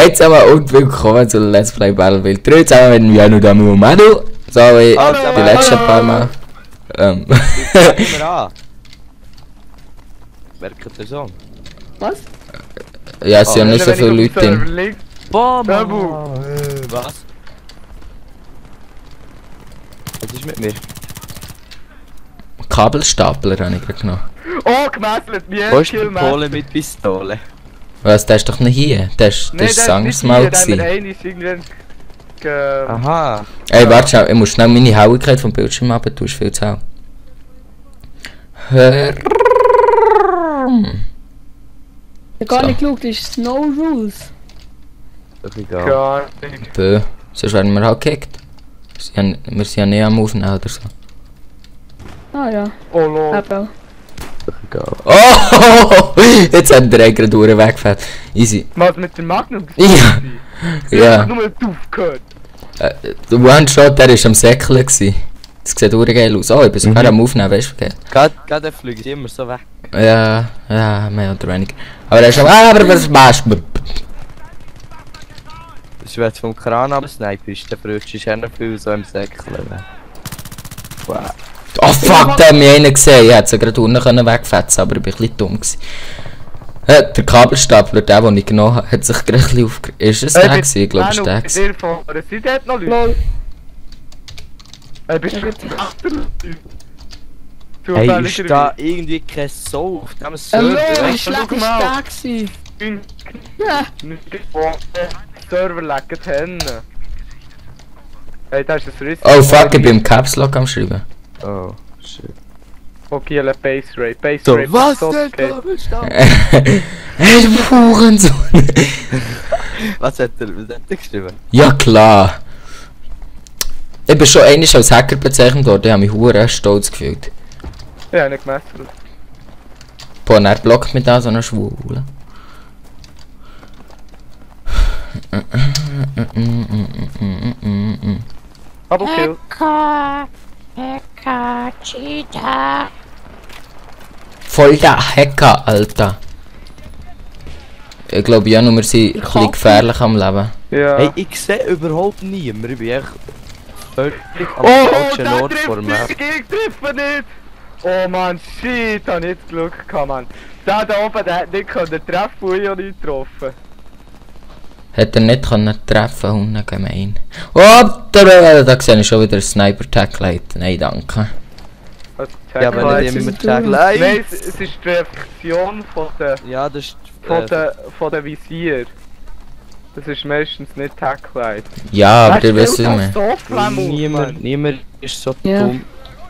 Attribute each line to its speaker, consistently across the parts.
Speaker 1: Hey zusammen und willkommen zu Let's Play Battlefield 3 zusammen mit Janu, Damu und Manu. So wie die letzten paar Mal.
Speaker 2: Merkt ihr so?
Speaker 3: Was?
Speaker 1: Ja, es sind nicht so viele Leute drin.
Speaker 2: Was? Was ist mit mir?
Speaker 1: Kabelstapler habe ich gerade genommen.
Speaker 3: Oh, gemesselt, wie
Speaker 2: Wo ist die Pole mit Pistole?
Speaker 1: Was, der ist doch nicht hier. Der ist das Sangsmal gewesen.
Speaker 2: Aha.
Speaker 1: Ey, warte schnell, ich muss schnell meine Helligkeit vom Bildschirm ab, du hast viel zu hell.
Speaker 3: Ich hab gar nicht geschaut, das ist No Rules.
Speaker 2: Doch egal.
Speaker 3: Gar nicht.
Speaker 1: Bö, sonst werden wir halt gekickt. Wir sind ja nicht am Aufnehmen oder so.
Speaker 3: Ah ja.
Speaker 4: Oh lol.
Speaker 3: Apple.
Speaker 2: Doch egal.
Speaker 1: Oh, jetzt hat der gerade durch weggefällt. Easy.
Speaker 4: Was mit dem Magnum?
Speaker 1: Ja. Ja.
Speaker 4: Nur doof gehört.
Speaker 1: Der One-Shot, der war am Säckeln gewesen. Das sieht geil aus. Oh, ich bin sogar am Aufnehmen, weißt du,
Speaker 2: Gerade der fliegt immer so weg.
Speaker 1: Ja, mehr oder weniger. Aber er ist schon. Aber was machst du?
Speaker 2: Das wird vom Kran absnipen, ist der Brötchen ist ja noch viel so im Säckchen. Wow.
Speaker 1: Oh fuck, da hat mich einer gesehen. Ich hätte sie gerade unten wegfetzen, aber ich bin ein bisschen dumm gewesen. Der Kabelstapler, der den ich genommen habe, hat sich gerade ein bisschen aufgeregt. Ist es der gewesen? Ich glaube, es ist der gewesen.
Speaker 4: Sind dort noch Leute? Bist du
Speaker 2: Hey, ist da irgendwie kein Soul auf dem Server?
Speaker 3: Hallo, wie schlecht ist der gewesen? Ja.
Speaker 4: Server lecken die Hände. Hey, da ist ein Riss.
Speaker 1: Oh fuck, ich bin im Caps Lock am Schreiben.
Speaker 2: Oh, shit.
Speaker 4: Okay, eine Base Raid. Base
Speaker 2: So,
Speaker 4: Raid.
Speaker 2: was
Speaker 4: so
Speaker 2: denn?
Speaker 4: okay.
Speaker 1: Hey, du Hurensohn!
Speaker 2: Was hat er geschrieben?
Speaker 1: Ja klar. Ich bin schon einmal als Hacker bezeichnet worden, ich habe mich hure stolz gefühlt.
Speaker 4: Ja, nicht gemessen.
Speaker 1: Boah, er blockt mich da so eine Schwule.
Speaker 4: Aber okay.
Speaker 3: Cheetah.
Speaker 1: Voll der Hacker, Alter. Ich glaube ja, nur wir sind ein bisschen gefährlich am Leben.
Speaker 4: Ja.
Speaker 2: Hey, ich sehe überhaupt niemanden. Ich bin echt völlig am
Speaker 4: Oh,
Speaker 2: falschen
Speaker 4: der
Speaker 2: Ort vor
Speaker 4: trifft
Speaker 2: mir.
Speaker 4: nicht, ich treffe nicht! Oh man, shit, hab nicht Glück gehabt, man. Der da oben, der hat nicht können treffen und ich habe nicht getroffen.
Speaker 1: Hätte er nicht können treffen, Hunde gemein. Oh, da sehe ich schon wieder ein Sniper-Tag-Light. Nein, danke.
Speaker 2: Ja, aber nicht immer Tag
Speaker 4: Nein,
Speaker 2: live.
Speaker 4: es ist die Reflexion
Speaker 2: Ja, das ist.
Speaker 4: von der Visier. Das ist meistens nicht Taglight.
Speaker 1: Ja, aber ihr wisst es nicht.
Speaker 2: Niemand ist so
Speaker 3: Ja.
Speaker 2: dumm.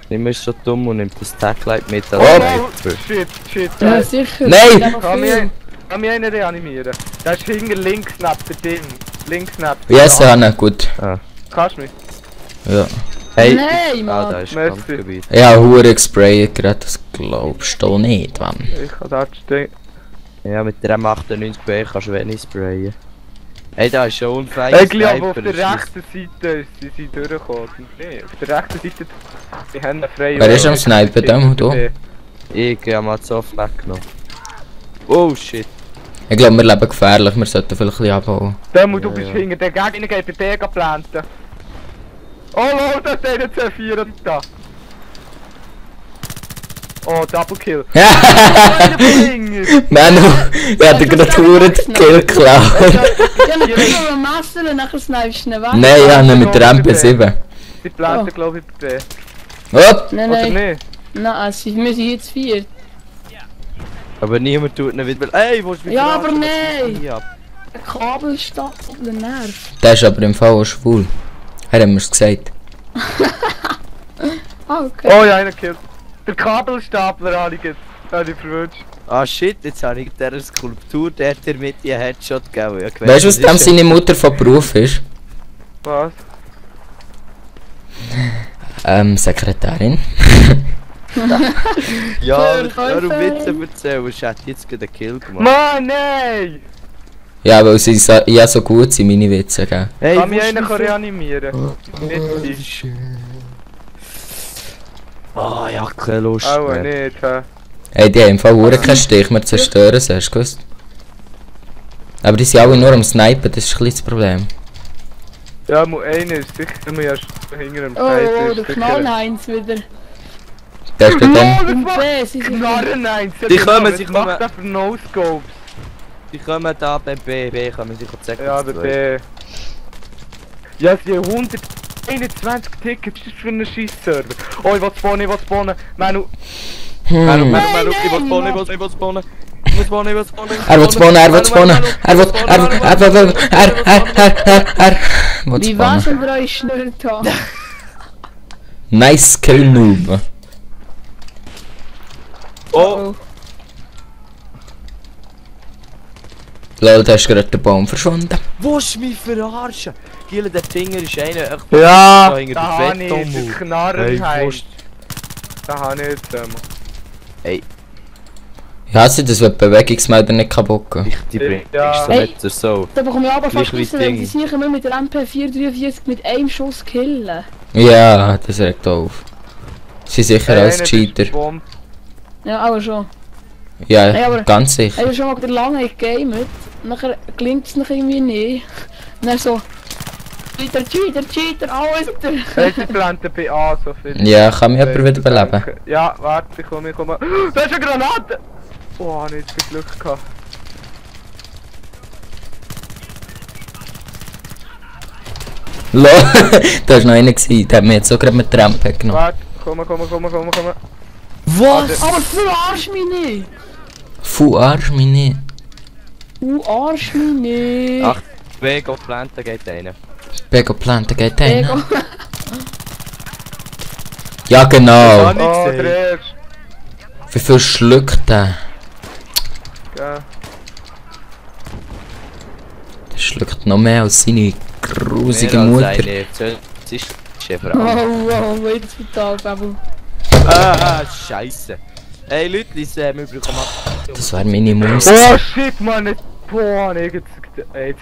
Speaker 2: Niemand ist so dumm und nimmt das Taglight mit als
Speaker 4: Oh,
Speaker 2: Sniper.
Speaker 4: shit.
Speaker 3: Ja, sicher.
Speaker 1: Nein!
Speaker 4: Kann mich einen reanimieren? Der ist hinter links neben der Ding. Links neben der
Speaker 1: Yes, Hanna, gut.
Speaker 4: Kannst du mich?
Speaker 1: Ja.
Speaker 2: Hey!
Speaker 3: Nein,
Speaker 2: Ah,
Speaker 3: Mann.
Speaker 2: da ist
Speaker 4: Merci.
Speaker 2: Kampfgebiet.
Speaker 1: Ich habe hure gesprayt gerade, das glaubst du nicht, Mann.
Speaker 4: Ich kann da stehen.
Speaker 2: Ja, mit der M98B kannst du wenig sprayen. Hey, da ist schon unfähig.
Speaker 4: Ich glaube, auf der rechten Seite sind sie durchgekommen. Nee, auf der rechten Seite, die haben eine freie.
Speaker 1: Wer ist am Sniper, dem du?
Speaker 2: Ich habe mal so weggenommen. Oh shit.
Speaker 1: Ich glaube, wir leben gefährlich, wir sollten vielleicht ein bisschen abhauen.
Speaker 4: Dem du bist
Speaker 2: ja.
Speaker 4: hinter der Gegner, geht bei dir planten. Oh lol, das ist einer C4 da. Oh, Double Kill.
Speaker 1: Manu, ich hatte gerade hure den Kill geklaut.
Speaker 3: Ja, dann können wir Master und nachher snipest du ihn weg.
Speaker 1: Nein, ich habe ihn mit der MP7.
Speaker 4: Sie planten glaube ich bei dir.
Speaker 1: Oh!
Speaker 3: Nein,
Speaker 4: Oder
Speaker 3: nein.
Speaker 4: nicht?
Speaker 3: Nein, sie müssen jetzt 4.
Speaker 2: Aber niemand tut ihn wieder. Ey, wo ist
Speaker 3: Ja, aber
Speaker 2: verarschen?
Speaker 3: nein.
Speaker 2: Was geht ab?
Speaker 3: Ein Kabelstapler nervt.
Speaker 1: Der ist aber im Fall auch schwul. Er hat mir's gesagt.
Speaker 3: Ah, okay.
Speaker 4: Oh ja, einer killt. Der Kabelstapler habe ich jetzt. Habe ich verwünscht.
Speaker 2: Ah shit, jetzt habe ich dieser Skulptur, der hat dir mit die Headshot gegeben. Ja,
Speaker 1: Weißt du, was dem seine Mutter von Beruf ist?
Speaker 4: Was?
Speaker 1: Sekretärin.
Speaker 2: Ja,
Speaker 3: Verkäuferin.
Speaker 2: warum Witze erzählen? Ich hätte jetzt gerade einen Kill gemacht.
Speaker 4: Mann, nein!
Speaker 1: Ja, weil sie ja so gut sind, meine Witze, gell?
Speaker 2: Hey,
Speaker 4: Kann mich
Speaker 2: wo ist
Speaker 4: einer
Speaker 2: mein
Speaker 4: reanimieren? Nicht
Speaker 2: Oh, ja, keine Lust
Speaker 4: Auch
Speaker 2: mehr.
Speaker 4: nicht, hä?
Speaker 1: Ey, die haben im Fall hure keinen Stich mehr zerstören, hast du gewusst? Aber die sind alle nur am Snipen, das ist ein bisschen das Problem.
Speaker 4: Ja, einer ist sicher, du musst ja hinter dem
Speaker 3: Oh, der Knallheinz wieder.
Speaker 1: Der ist dann...
Speaker 3: Im B, sie sind
Speaker 4: Knarren eins.
Speaker 2: Die kommen, sie kommen.
Speaker 4: Was macht der für No-Scopes?
Speaker 2: Die kommen da bei B kommen sie zecken.
Speaker 4: Ja, bei B. Ja, sie haben 121 Tickets, was ist das für ein Scheiß-Server? Oh, ich will spawnen, Manu. Manu,
Speaker 2: ich will spawnen.
Speaker 1: Er will spawnen.
Speaker 3: Wie war's denn bei euch schnell da?
Speaker 1: Nice Kill Noob.
Speaker 2: Oh!
Speaker 1: Lol, da ist gerade der Baum verschwunden.
Speaker 2: Wo ist mich verarschen? Gile, der Finger ist einer echt...
Speaker 4: Ja,
Speaker 2: da hinter
Speaker 4: da
Speaker 2: der
Speaker 4: habe ich den
Speaker 2: Betonmauer.
Speaker 4: Knarren
Speaker 2: Hey,
Speaker 4: heißt. Da habe ich jetzt
Speaker 2: Ey,
Speaker 1: Ja, sie das wird Bewegungsmelder nicht kaputt gehen.
Speaker 2: die bringt
Speaker 4: Ja.
Speaker 2: extra
Speaker 3: Hey.
Speaker 2: Meter so.
Speaker 3: Da bekomme ich aber fast
Speaker 2: Gleich wie
Speaker 3: wissen, wenn die
Speaker 2: Ding.
Speaker 3: sicher nur mit der MP443 mit einem Schuss killen.
Speaker 1: Ja, das regt auf. Sie sicher als Cheater.
Speaker 3: Ja, aber schon.
Speaker 1: Ja,
Speaker 3: Hey, aber-
Speaker 1: ganz sicher.
Speaker 3: Er ist schon mal der lange gegamet, nachher gelingt es noch irgendwie nicht. Und dann so... Cheater, alles der...
Speaker 4: Hey, sie planten bei A so viel.
Speaker 1: Ja, kann mich jemand wieder beleben?
Speaker 4: Ja, warte, ich komme. Da ist eine Granate! Oh, nicht so viel Glück gehabt.
Speaker 1: Lol, da war noch einer gewesen, der hat mich jetzt so gerade mit der Rampe genommen.
Speaker 4: Warte, komm.
Speaker 2: Was?
Speaker 3: Aber verarsch mich nicht!
Speaker 1: Arsch mich nicht.
Speaker 3: Du arsch mich nicht!
Speaker 2: Ach, B geht planten, geht einer.
Speaker 1: Bego planten geht
Speaker 3: Ego.
Speaker 1: hin. Ja genau.
Speaker 2: Kann ich
Speaker 4: Oh,
Speaker 2: sehen.
Speaker 4: der erste.
Speaker 1: Wie viel schluckt der?
Speaker 4: Ja.
Speaker 1: Der schluckt noch mehr als seine grusige
Speaker 2: Mehr als
Speaker 1: Mutter.
Speaker 2: eine. Das ist eine Frau.
Speaker 3: Oh, jetzt total, Babu.
Speaker 2: Scheisse. Hey Leute, wir bekommen
Speaker 1: Das wäre meine Maus.
Speaker 4: Oh shit, Mann! Boah, jetzt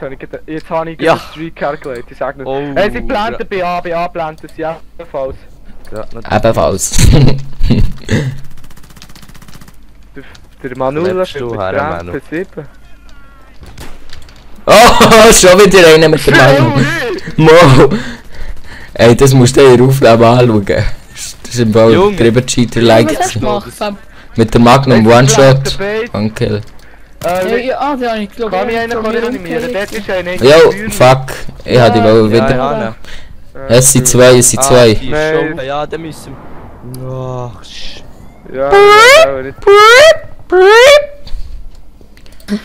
Speaker 4: habe ich
Speaker 2: Ja.
Speaker 4: den Streak calculated, ich sag nicht.
Speaker 2: Oh,
Speaker 4: Hey, sie planten bei A planten sie ebenfalls.
Speaker 1: Ebenfalls.
Speaker 4: Der Manuela
Speaker 2: Lebst
Speaker 4: steht
Speaker 2: du
Speaker 4: mit
Speaker 2: her,
Speaker 4: der
Speaker 2: Manu?
Speaker 4: MP7.
Speaker 1: Oh, schon wieder einer mit der Magnum. Mo. Ey, das musst du in Aufnahme anschauen. Das ist im Fall
Speaker 2: Junge.
Speaker 1: drüber Cheater-like.
Speaker 3: Was hast du gemacht, Fab?
Speaker 1: Mit der Magnum One-Shot.
Speaker 4: Bait.
Speaker 1: One Kill.
Speaker 3: Ja, den habe ich geglaubt.
Speaker 4: Kann ich einen reanimieren? Dort ist einer.
Speaker 1: Yo, fuck. Ich hab die wohl wieder.
Speaker 2: Ja,
Speaker 1: Es sind zwei, es sind zwei.
Speaker 2: Die
Speaker 4: Nein.
Speaker 2: Show, ja, dann müssen wir... Ach,
Speaker 4: Ja, aber nicht.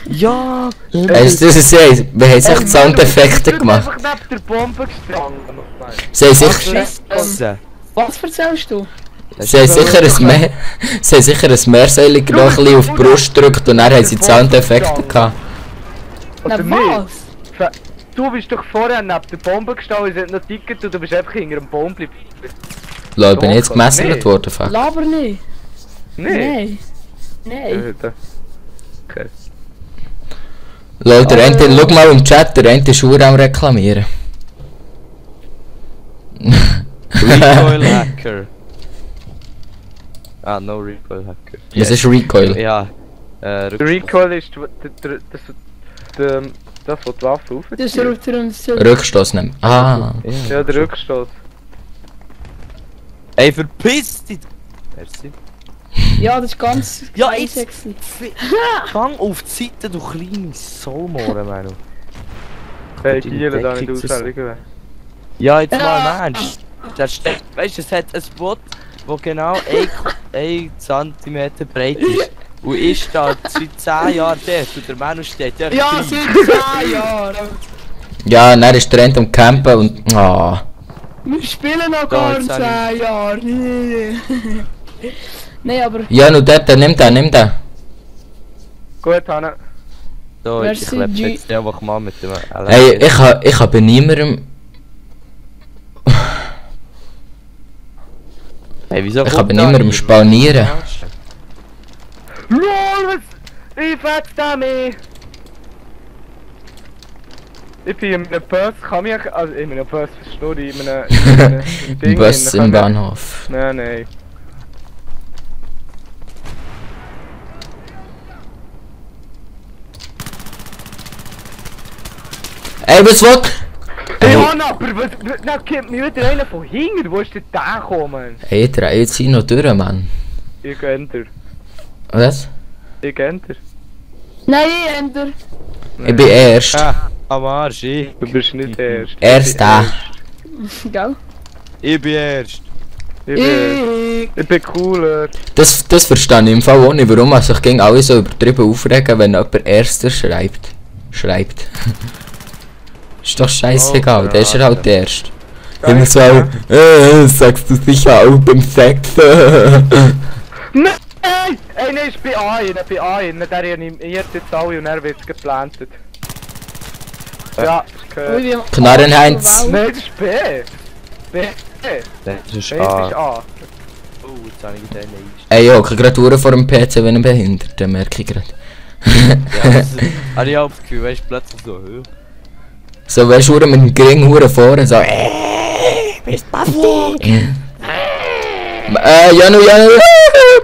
Speaker 2: Ja!
Speaker 1: Hast du das gesehen? Wir haben sich Soundeffekte
Speaker 4: Ich
Speaker 1: gemacht.
Speaker 4: bin einfach neben der Bombe gestanden.
Speaker 1: Sie haben sicher,
Speaker 2: Scheisse!
Speaker 3: Was erzählst du?
Speaker 1: sie haben sicher ein Meer, sie haben sicher ein Meersäulig noch ein bisschen auf die Brust gedrückt und dann haben sie Soundeffekte gehabt.
Speaker 3: Na
Speaker 4: Oder nicht?
Speaker 3: was?
Speaker 4: Du bist doch vorher neben der Bombe gestanden, sie hat noch Ticket und du bist einfach hinter dem Baum geblieben.
Speaker 1: Lol, bin ich jetzt
Speaker 4: Doch,
Speaker 1: gemesselt
Speaker 4: nee.
Speaker 1: worden, fuck.
Speaker 3: Laber nicht.
Speaker 4: Nee.
Speaker 3: Nein.
Speaker 4: Okay.
Speaker 1: Lol, der eine, schau mal im Chat, der eine ist Uhr am reklamieren.
Speaker 2: Recoil Hacker. Ah, no Recoil Hacker.
Speaker 1: Was ist Recoil?
Speaker 2: Ja.
Speaker 4: Der Recoil ist das, was die Waffe aufzieht.
Speaker 3: Das ruft er uns zu.
Speaker 1: Rückstoß nehmen. Ah.
Speaker 4: Ja, der Rückstoß.
Speaker 2: Ey, verpiss dich! Merci.
Speaker 3: Ja, das ist ganz
Speaker 2: Ja,
Speaker 3: ganz
Speaker 2: jetzt-
Speaker 3: sexy.
Speaker 2: Fang auf die Seite, du kleine Soulmohren, Manu.
Speaker 4: Hey,
Speaker 2: Deine
Speaker 4: Gielen da
Speaker 2: Deckung
Speaker 4: nicht
Speaker 2: zu
Speaker 4: ausfällig.
Speaker 2: Ja, jetzt
Speaker 3: Ja.
Speaker 2: mal Mensch. Das steht, weißt du, es hat ein Spot, wo genau 1 cm breit ist. Und ich stehe seit 10 Jahren dort und der Manu steht ja
Speaker 3: Ja,
Speaker 2: klein.
Speaker 3: seit 10 Jahren.
Speaker 1: Ja, dann ist der eine am Campen und... Ah.
Speaker 3: Wir spielen noch
Speaker 2: Da,
Speaker 3: gar
Speaker 2: jetzt
Speaker 3: 10 Jahre. Nein, aber...
Speaker 1: Ja, nur dort, nimm den.
Speaker 4: Gut, Hanna.
Speaker 2: So, ich
Speaker 3: Merci,
Speaker 2: klebe
Speaker 3: G.
Speaker 2: jetzt einfach mal mit dem
Speaker 1: Ey, ich hab bei niemandem...
Speaker 2: Hey, wieso
Speaker 1: Ich
Speaker 2: kommt
Speaker 1: kann bei
Speaker 2: da
Speaker 1: niemandem
Speaker 2: niemand?
Speaker 1: spawnieren.
Speaker 4: LOL, was? Ich fetz da mehr! Ich bin in einem Bus, kann ich... Also in einem Bus, verstehe ich, in einem Ding...
Speaker 1: Bus
Speaker 4: kann
Speaker 1: im
Speaker 4: ich-
Speaker 1: Bahnhof.
Speaker 4: Nein.
Speaker 1: Ey, was will?
Speaker 4: Ja, aber na kommt mir wieder einer von hinten. Wo ist denn der gekommen?
Speaker 1: Ey, dreh jetzt hier noch durch, Mann.
Speaker 4: Ich enter.
Speaker 1: Was?
Speaker 4: Ich enter.
Speaker 3: Nein, Ender.
Speaker 1: Ich bin erst.
Speaker 2: Ah, am Arsch, ich.
Speaker 4: Du bist nicht erst.
Speaker 1: Erst da.
Speaker 3: Gell?
Speaker 2: Ich bin erst.
Speaker 4: Ich bin cooler.
Speaker 1: Das verstehe ich im Fall auch nicht, warum sich gegen alle so übertrieben aufregen, wenn jemand Erster schreibt. Ist doch scheißegal, der ist ja halt der Erste. Immer so, sagst du sicher auch beim Sex.
Speaker 4: Nein! Ey, nein, ist bei A innen, der reanimiert jetzt alle und er wird geplantet. Ja, ist gehört.
Speaker 1: Knarrenheinz.
Speaker 4: Nein, das ist B. B.
Speaker 2: Das ist
Speaker 4: B ist
Speaker 2: A.
Speaker 4: A.
Speaker 2: Oh, jetzt habe ich den nicht.
Speaker 1: Ey, ja, ich gerade vor dem PC wie ein Behinderter, merke ich gerade.
Speaker 2: Ja, das habe ich auch das Gefühl, weißt du, plötzlich so hoch.
Speaker 1: So, weißt du, mit dem Gring Huren vorne, so, bist Basti. Janu,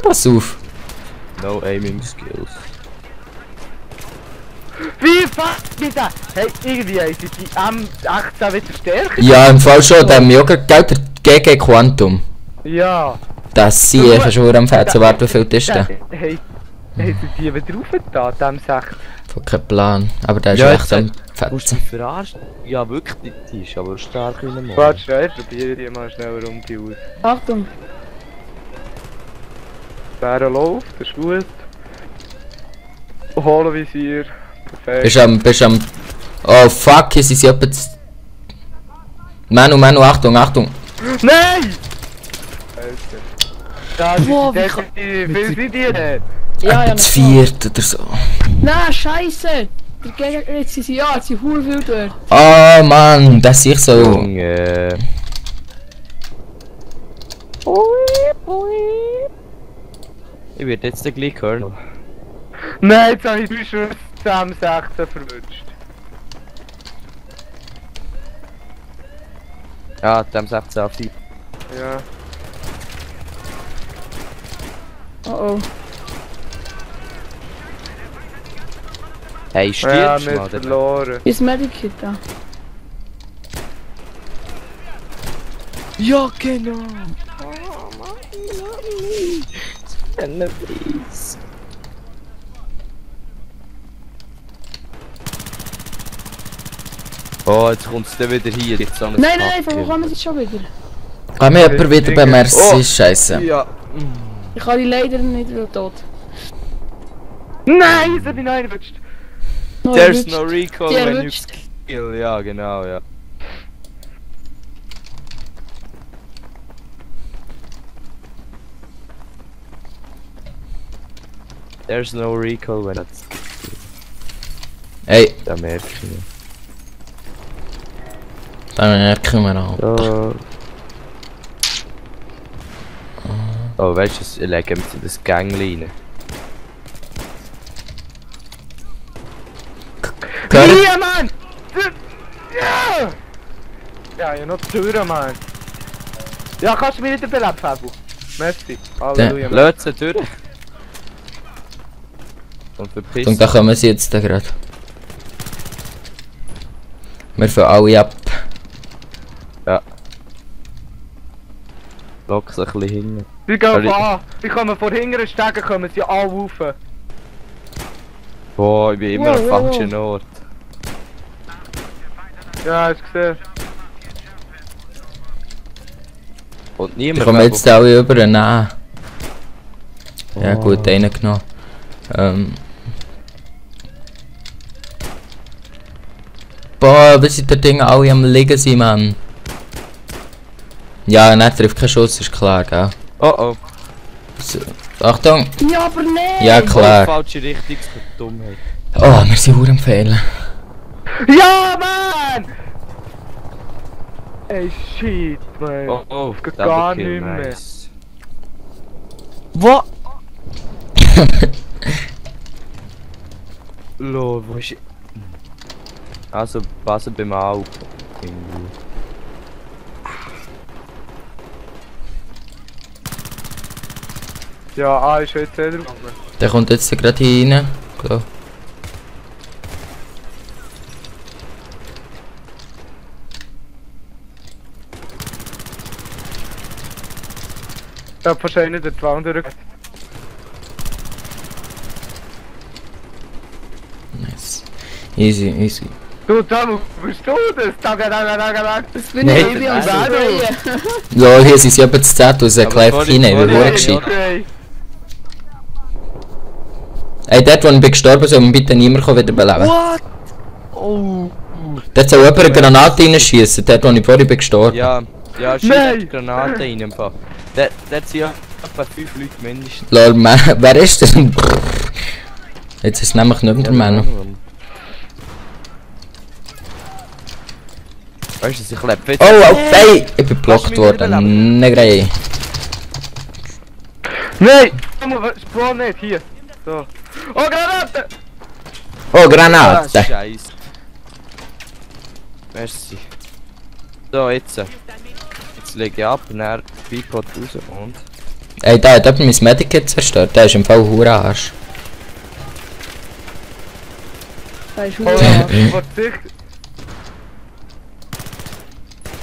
Speaker 1: pass auf.
Speaker 2: No aiming skills.
Speaker 4: Wie fast mit der? Hey, irgendwie ist die M18 wieder stärker.
Speaker 1: Ja, im Fall schon, der Joghurt, der GG Quantum.
Speaker 4: Ja.
Speaker 1: Das sie ist schon am Fetzen, warte, wie viel ist der?
Speaker 4: Hey, haben sie die wieder aufgetan, dem 6?
Speaker 1: Von kein Plan, aber der ist
Speaker 2: Ja,
Speaker 1: echt am
Speaker 2: Musst
Speaker 1: Fetzen.
Speaker 2: du mich verarschen? Ja, wirklich, die ist aber stark wie ein Mann.
Speaker 4: Warte schnell, probiere die mal schneller um die aus.
Speaker 3: Achtung.
Speaker 4: Bären läuft, das ist gut. Holen Visier. Perfekt.
Speaker 1: Bist am... Oh fuck, es ist jemand... Manu, Achtung!
Speaker 4: Nein! Alter. Da
Speaker 3: Wow,
Speaker 4: sind die, wie viel sind die denn?
Speaker 3: Ja, ja,
Speaker 1: Etwa zu viert oder so.
Speaker 3: Nein, Scheiße! Der Gegner, jetzt sind sie, ja, jetzt sind hure viel dort.
Speaker 1: Oh Mann, das ich so...
Speaker 2: Junge. Ich werde jetzt gleich hören.
Speaker 4: Nein, jetzt habe ich 3 Schüsse zusammen 16 verwünscht.
Speaker 2: Ja, dem 16 auf die.
Speaker 4: Ja.
Speaker 3: Oh oh.
Speaker 2: Hey,
Speaker 4: Ja,
Speaker 2: stirbst
Speaker 4: wir
Speaker 2: mal,
Speaker 4: haben
Speaker 2: der
Speaker 4: verloren.
Speaker 3: Ist Medikit da?
Speaker 2: Ja, genau! Oh, Mann, please. Oh, jetzt kommt's dann wieder hier. Jetzt so ein
Speaker 3: Nein, von wo kommen sie schon wieder?
Speaker 1: Kann mir jemand wieder bei Merci,
Speaker 2: Oh.
Speaker 1: Scheiße.
Speaker 2: Ja.
Speaker 3: Ich kann die leider nicht tot.
Speaker 4: Nein, jetzt habe ich noch einen erwischt.
Speaker 3: No,
Speaker 2: There's
Speaker 3: erwischt.
Speaker 2: no recall
Speaker 3: Die
Speaker 2: when you
Speaker 3: erwischt.
Speaker 2: kill. Ja, genau, ja. There's no recall when it's...
Speaker 1: Ey,
Speaker 2: Da merke ich nicht.
Speaker 1: dann merken wir auch.
Speaker 2: So. Oh, weißt du, ich lege mit in das Gang rein.
Speaker 1: Gehört?
Speaker 4: Hier, Mann! Ja! Ja, ja, noch die Türen, Mann. Ja, kannst du mir nicht belebt, Fabu? Merci. Halleluja, Mann.
Speaker 2: Lass sie durch. Und verpiss
Speaker 1: Und da kommen sie jetzt gerade. Wir fangen alle ab.
Speaker 2: Lock sich ein bisschen hin.
Speaker 4: Sie gehen
Speaker 2: Sorry.
Speaker 4: auf A. Sie kommen vor hinteren Stegen, kommen sie alle rauf.
Speaker 2: Boah, ich bin immer am falschen Ort.
Speaker 4: Ja, hast du gesehen.
Speaker 2: Und
Speaker 1: Die
Speaker 2: niemand...
Speaker 1: kommen jetzt alle über den Ja
Speaker 2: Oh.
Speaker 1: gut, einen genommen. Boah, wie sind die Dinge alle am liegen sind, Mann. Ja, nein, trifft kein Schuss, ist klar, gell?
Speaker 2: Oh oh.
Speaker 1: So, Achtung!
Speaker 3: Ja, aber nein!
Speaker 1: Ja,
Speaker 2: Oh,
Speaker 1: klar.
Speaker 2: falsche Richtung, das ist Dummheit.
Speaker 1: Oh, wir sind verdammt am Fehlen.
Speaker 4: Ja, Mann! Ey, shit, Mann.
Speaker 2: Oh oh,
Speaker 4: Das geht
Speaker 2: Double
Speaker 4: gar
Speaker 2: Kill,
Speaker 4: nicht mehr.
Speaker 2: nice. Was? Lol, wo ist... Also, passen beim Auge. Irgendwie.
Speaker 4: Ja, A ist jetzt wieder gegangen.
Speaker 1: Der kommt jetzt gerade hier rein. Glaub.
Speaker 4: Ich hab wahrscheinlich den Zwang durch.
Speaker 1: Nice. Easy, easy.
Speaker 4: Du, Samu, bist du das? Tag.
Speaker 3: Das bin
Speaker 1: Nee.
Speaker 3: ich am Sprayen.
Speaker 1: Ja, hier sind sie etwa zu 10'000 gleich rein, wir wurden gescheit.
Speaker 4: Okay.
Speaker 1: Ey, dort wo ich bin gestorben, soll man bitte niemand wieder beleben.
Speaker 2: What? Oh.
Speaker 1: Dort soll jemand eine Granate reinschießen, dort wo ich vorhin bin gestorben.
Speaker 2: Ja, ja,
Speaker 4: Nein.
Speaker 2: schießt Granate rein im Fall. Dort sind ja etwa 5 Leute mindestens.
Speaker 1: Lol, wer ist das? Jetzt ist es nämlich nicht mehr der Mann.
Speaker 2: Weißt du, ich lebe jetzt.
Speaker 1: Oh, ey! Ich bin geblockt worden. Negrei.
Speaker 4: Nein! Samu, spawn nicht, hier. So. Oh, Granate!
Speaker 1: Oh, Granate!
Speaker 2: Scheiße. Merci. So, jetzt. Jetzt lege ich ab und dann Bipod raus und...
Speaker 1: Ey, da hat jemand mein Medikit zerstört. Der ist im Fall Hurenarsch.
Speaker 3: Da ist
Speaker 4: Oh,
Speaker 3: Huren.
Speaker 4: was sich...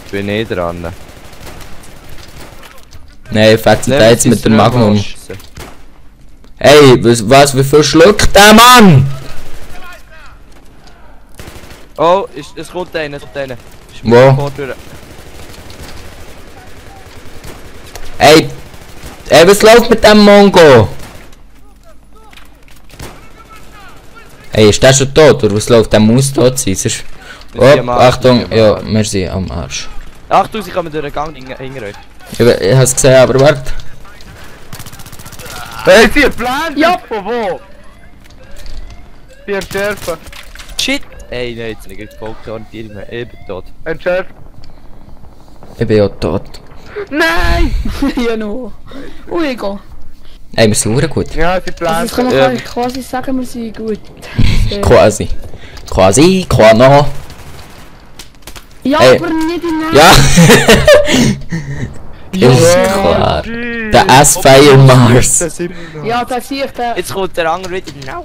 Speaker 2: Ich bin eh dran.
Speaker 1: Nein, fetzt der jetzt mit dem Magnum.
Speaker 2: Schiessen.
Speaker 1: Ey, was, wie viel schluckt der Mann?
Speaker 2: Oh, es kommt einer, es kommt einer. Ist
Speaker 1: Wo?
Speaker 2: mir vor durch.
Speaker 1: Ey, was läuft mit dem Mongo? Ey, ist der schon tot oder was läuft? Der muss tot sein. Sonst...
Speaker 2: Wir sind
Speaker 1: Oh,
Speaker 2: am Arsch,
Speaker 1: Achtung,
Speaker 2: wir sind am
Speaker 1: ja,
Speaker 2: Arsch.
Speaker 1: wir sind am Arsch.
Speaker 2: Achtung, sie kommen durch den Gang hinter euch.
Speaker 1: Ich hab's gesehen, aber warte.
Speaker 4: Hey, sie Plan?
Speaker 3: Ja.
Speaker 4: Von wo? Die entschärfen.
Speaker 2: Shit! Ey, nein, jetzt nicht gefolgt, orientiere mich. Ich bin tot.
Speaker 4: Entschärfen.
Speaker 1: Ich bin ja tot.
Speaker 4: Nein!
Speaker 3: Ja, no. Ui, go.
Speaker 1: Ey, wir sind verdammt gut.
Speaker 4: Ja, sie
Speaker 3: Also,
Speaker 4: planen.
Speaker 3: das kann man
Speaker 2: Ähm.
Speaker 3: quasi sagen, wir sind gut.
Speaker 1: Quasi. Quasi, quasi.
Speaker 3: Ja,
Speaker 1: Ey.
Speaker 3: aber nicht in
Speaker 1: Ja!
Speaker 3: Ja,
Speaker 1: Ist
Speaker 3: ja.
Speaker 1: klar. Der S-Fire Mars.
Speaker 3: Ja, da sehe ich den.
Speaker 2: Jetzt kommt der andere wieder.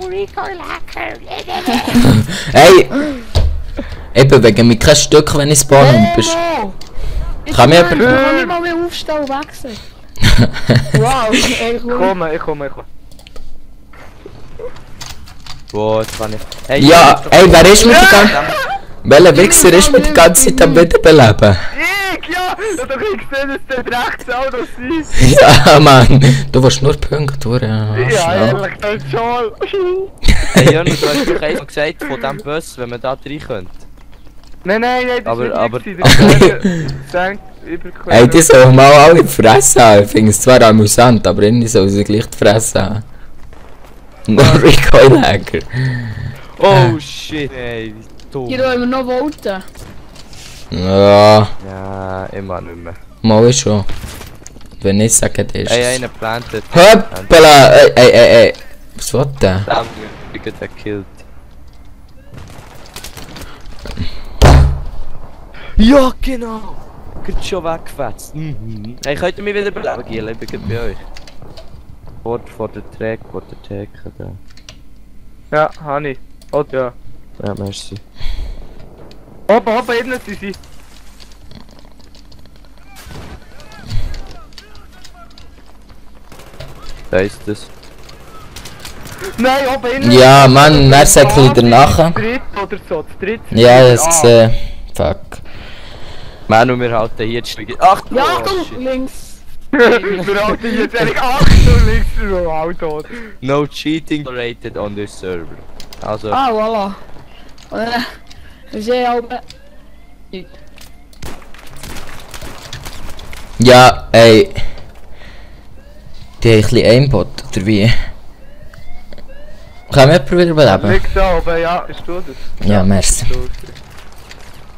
Speaker 1: Ey! Ich bewege mich kein Stück, wenn ich spawne und bist. Kann mir jemand-
Speaker 3: Ich kann nicht mal mehr aufstehen und wechseln. Wow, ey, cool.
Speaker 4: Ich komme.
Speaker 2: Boah, jetzt kann ich. Hey,
Speaker 1: Ja, ey, wer ist mit der ganzen...
Speaker 2: Verdammt.
Speaker 1: Welcher Wichser ist mit der ganzen Zeit am Wiederbeleben?
Speaker 4: Ja! Ich hab doch gesehen, dass der rechts auch noch ist.
Speaker 1: Ja, Mann. Du willst nur Punkte durch.
Speaker 4: Ja, ehrlich, das ist schon.
Speaker 2: Hey, Jörn, du hast doch einmal gesagt von diesem Bus, wenn man da rein könnte.
Speaker 4: Nein, das
Speaker 2: Aber-
Speaker 4: ist
Speaker 2: aber-
Speaker 4: nicht gewesen. Das ist
Speaker 1: Ey, die sollen mal alle die Fresse haben. Ich finde es zwar amüsant, aber irgendwie sollen sie gleich die Fresse haben. Nur Recoil-Hacker.
Speaker 2: Oh shit, ey, dumm.
Speaker 3: Hier wollen wir noch voten.
Speaker 1: Ja,
Speaker 2: Ja, immer nicht mehr.
Speaker 1: mal ist schon. Wenn ich sage, das ist
Speaker 2: Ey,
Speaker 1: es.
Speaker 2: einer plantet.
Speaker 1: Hoppala! Ey. Was will der?
Speaker 2: Damn, ich bin gekillt. Ja, genau! Geht schon weggefetzt. Hey, könnt ihr mich wieder beleben, Giel? Ich bin gleich bei euch. Vor der Theke da.
Speaker 4: Ja, Hani. Oh, ja.
Speaker 2: Ja, merci.
Speaker 4: Oben, innen sind sie.
Speaker 2: Da ist es.
Speaker 4: Nein, oben innen.
Speaker 1: Ja, Mann, wer sagt wieder nachher?
Speaker 4: Dritt oder so, das dritte.
Speaker 1: Ja, ich hab's gesehen. Fuck.
Speaker 2: Manu, wir halten hier die Stiege. Ach,
Speaker 3: Ja,
Speaker 2: oh,
Speaker 3: Achtung,
Speaker 2: shit.
Speaker 3: links.
Speaker 4: Wir halten jetzt ehrlich Achtung, links im Auto.
Speaker 2: No cheating rated on this server. Also,
Speaker 3: Ah, voilà. Und dann, wir sehen auch...
Speaker 1: Ja, ey. Die haben ein bisschen Aimbot, oder wie? Kann wir jemand wieder beleben?
Speaker 4: Links da oben, ja, ist du das?
Speaker 1: Ja, merci.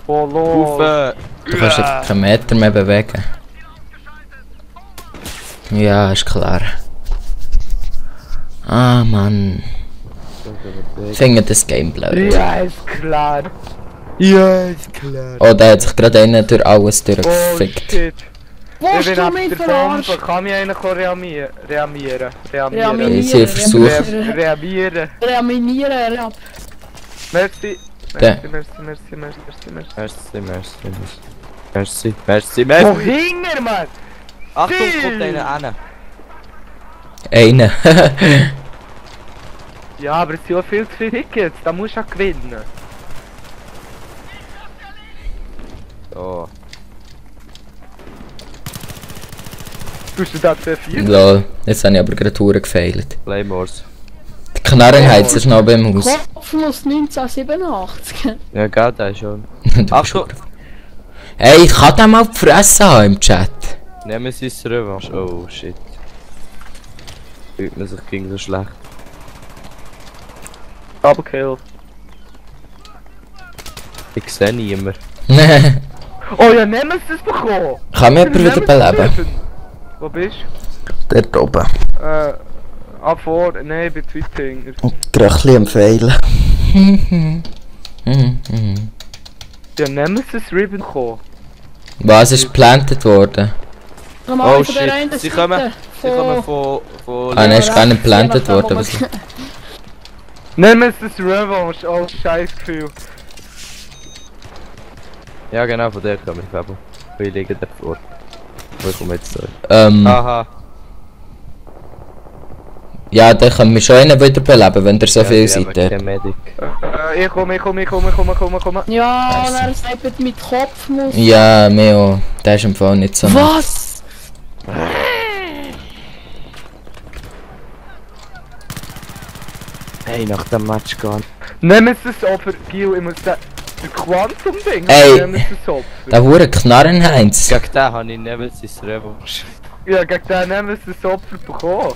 Speaker 4: Oh, lol.
Speaker 2: Ufe!
Speaker 1: Du kannst jetzt keinen Meter mehr bewegen. Ja, ist klar. Ah, Mann. Ich finde das Game blöd.
Speaker 4: Ja, ist klar.
Speaker 2: Ja, ist klar.
Speaker 1: Oh, da hat sich gerade einer durch alles
Speaker 4: Oh,
Speaker 1: durchgefickt.
Speaker 4: shit.
Speaker 3: Wo
Speaker 4: Ich
Speaker 3: hast
Speaker 4: bin
Speaker 3: du
Speaker 4: ab
Speaker 3: mich
Speaker 4: der
Speaker 3: verarscht?
Speaker 4: Bombe. Kann mich einer reanimieren?
Speaker 3: Reanimieren.
Speaker 1: Sie versucht-
Speaker 4: Reanimieren.
Speaker 3: Reanimieren.
Speaker 4: Merci.
Speaker 1: Der.
Speaker 2: Merci.
Speaker 4: Wo hing er, Mann?
Speaker 2: Achtung,
Speaker 4: Ziel!
Speaker 2: kommt einer an.
Speaker 1: Einen.
Speaker 4: Ja, aber es sind ja viel zu viele Tickets, da musst du auch gewinnen.
Speaker 2: Oh.
Speaker 4: Tust du da C4?
Speaker 1: Lol, jetzt habe ich aber gerade Touren gefailt.
Speaker 2: Claymores.
Speaker 1: Die Knarrenheiz ist noch beim Haus.
Speaker 3: Kopfnuss 1987.
Speaker 2: Ja, gell, der ist schon.
Speaker 1: Du bist
Speaker 2: Achtung!
Speaker 1: schon- Ey, ich kann den mal die Fresse haben im Chat.
Speaker 2: Nemesis Revanche. Oh shit. Fühlt man sich gegen so schlecht.
Speaker 4: Double Kill.
Speaker 2: Ich sehe niemand.
Speaker 4: Oh ja, Nemesis bekommen!
Speaker 1: Kann mich jemand wieder beleben?
Speaker 4: Wo bist
Speaker 1: Dort oben.
Speaker 4: du? Ab vor, nein, bei Tweeting.
Speaker 1: Gröchli am Feilen.
Speaker 4: Ja, Nemesis Ribbon bekommen.
Speaker 1: Was ist geplantet worden?
Speaker 3: Normal
Speaker 2: Oh
Speaker 3: von der
Speaker 2: shit,
Speaker 3: einen
Speaker 2: sie
Speaker 3: Seite
Speaker 2: kommen von
Speaker 1: Ah, nein, ist gar nicht
Speaker 3: rechts, je
Speaker 1: geplantet
Speaker 3: nachdem, wo
Speaker 1: worden.
Speaker 3: man-
Speaker 1: Was?
Speaker 4: Nemesis Revanche, oh scheiß Gefühl.
Speaker 2: Ja genau, von der komme ich glaube. Wir liegen da vor. Wo ich komme jetzt zurück.
Speaker 1: Ja, dann können wir schon einen wieder beleben, wenn ihr so viel seid. dort.
Speaker 2: Kein Medic.
Speaker 4: Ich komme.
Speaker 3: Ja, er sagt mit Kopfnuss.
Speaker 1: Ja, Meo, der ist im Fall nicht so.
Speaker 2: Was? Hey, nach dem Match gehen.
Speaker 4: Nemesis Opfer, Gil, ich muss sagen, der Quantum-Ding,
Speaker 1: Ey.
Speaker 4: Nemesis Opfer.
Speaker 1: Der hure Knarrenheinz.
Speaker 2: Gegen den habe ich Nemesis Revanche.
Speaker 4: Ja, gegen den Nemesis Opfer bekommen.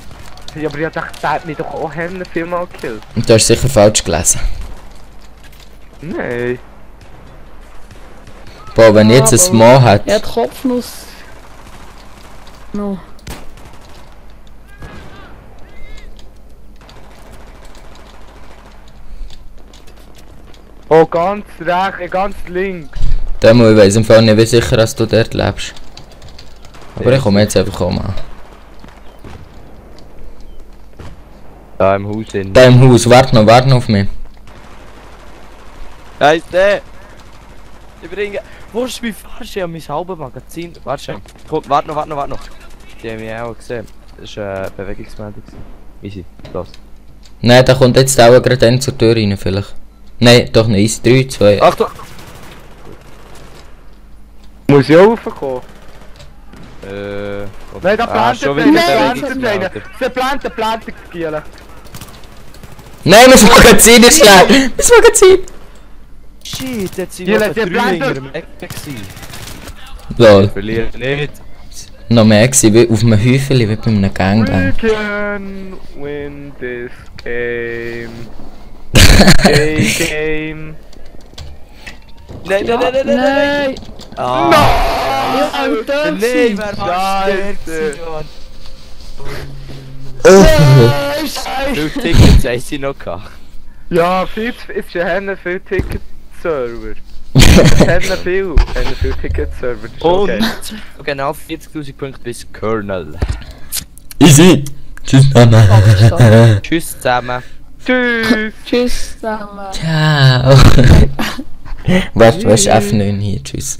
Speaker 4: Ja, aber ich dachte, der hat mich doch auch Hände viermal gekillt.
Speaker 1: Und du hast sicher falsch gelesen.
Speaker 4: Nein.
Speaker 1: Boah, wenn ich jetzt ein Mo hat.
Speaker 3: Er hat Kopfnuss. No.
Speaker 4: Oh, ganz rechts, ganz links.
Speaker 1: Dann ich weiss im Fall nicht, wie sicher, dass du dort lebst. Aber ich komme jetzt einfach auch mal.
Speaker 2: Da im Haus in.
Speaker 1: Da im Haus, warte noch auf mich.
Speaker 2: Da ist der! Ich bringe. Wo ist mein Fahrstuhl? Ich habe mein halbes Magazin. Warte schon. Komm, warte noch. Die haben mich auch gesehen. Das war Bewegungsmeldung. Easy, los.
Speaker 1: Nein, da kommt jetzt auch gerade einer zur Tür rein vielleicht. Nein, doch nicht. 3, 2.
Speaker 2: Achtung!
Speaker 4: Muss ich auch raufkommen?
Speaker 2: Nein,
Speaker 4: Da plantet
Speaker 2: schon
Speaker 4: einer,
Speaker 2: wieder
Speaker 4: da
Speaker 2: Bewegungsmeldung.
Speaker 4: plantet einer. Der plantet Gielen.
Speaker 1: Nein, mein Magazin ist leer! Mein Magazin!
Speaker 2: Shit, jetzt sind
Speaker 4: Die
Speaker 2: noch
Speaker 4: letzte
Speaker 2: 3
Speaker 4: Blende.
Speaker 2: hinter dem Eck gewesen.
Speaker 1: Lol.
Speaker 2: Verlieren nicht.
Speaker 1: Noch mehr gewesen, wie auf einem Häufchen, wie bei einem Gangbang.
Speaker 4: We can win this game. Game.
Speaker 2: Nein.
Speaker 3: Nein!
Speaker 2: Ah.
Speaker 3: Ja, im Dörfchen!
Speaker 2: Nein, wer
Speaker 4: Scheiße.
Speaker 2: Wie viele Tickets haben sie noch gehabt?
Speaker 4: Ja, viel zu, es haben viel Ticket-Server. Es haben viel Ticket-Server. Das ist
Speaker 2: Und
Speaker 4: okay.
Speaker 2: genau 40.000 Punkte bis Colonel.
Speaker 1: Easy! Tschüss, Mama.
Speaker 2: Tschüss zusammen.
Speaker 4: Tschüss!
Speaker 3: Tschüss zusammen.
Speaker 1: Ciao. Warte, du hast F9 hier, tschüss.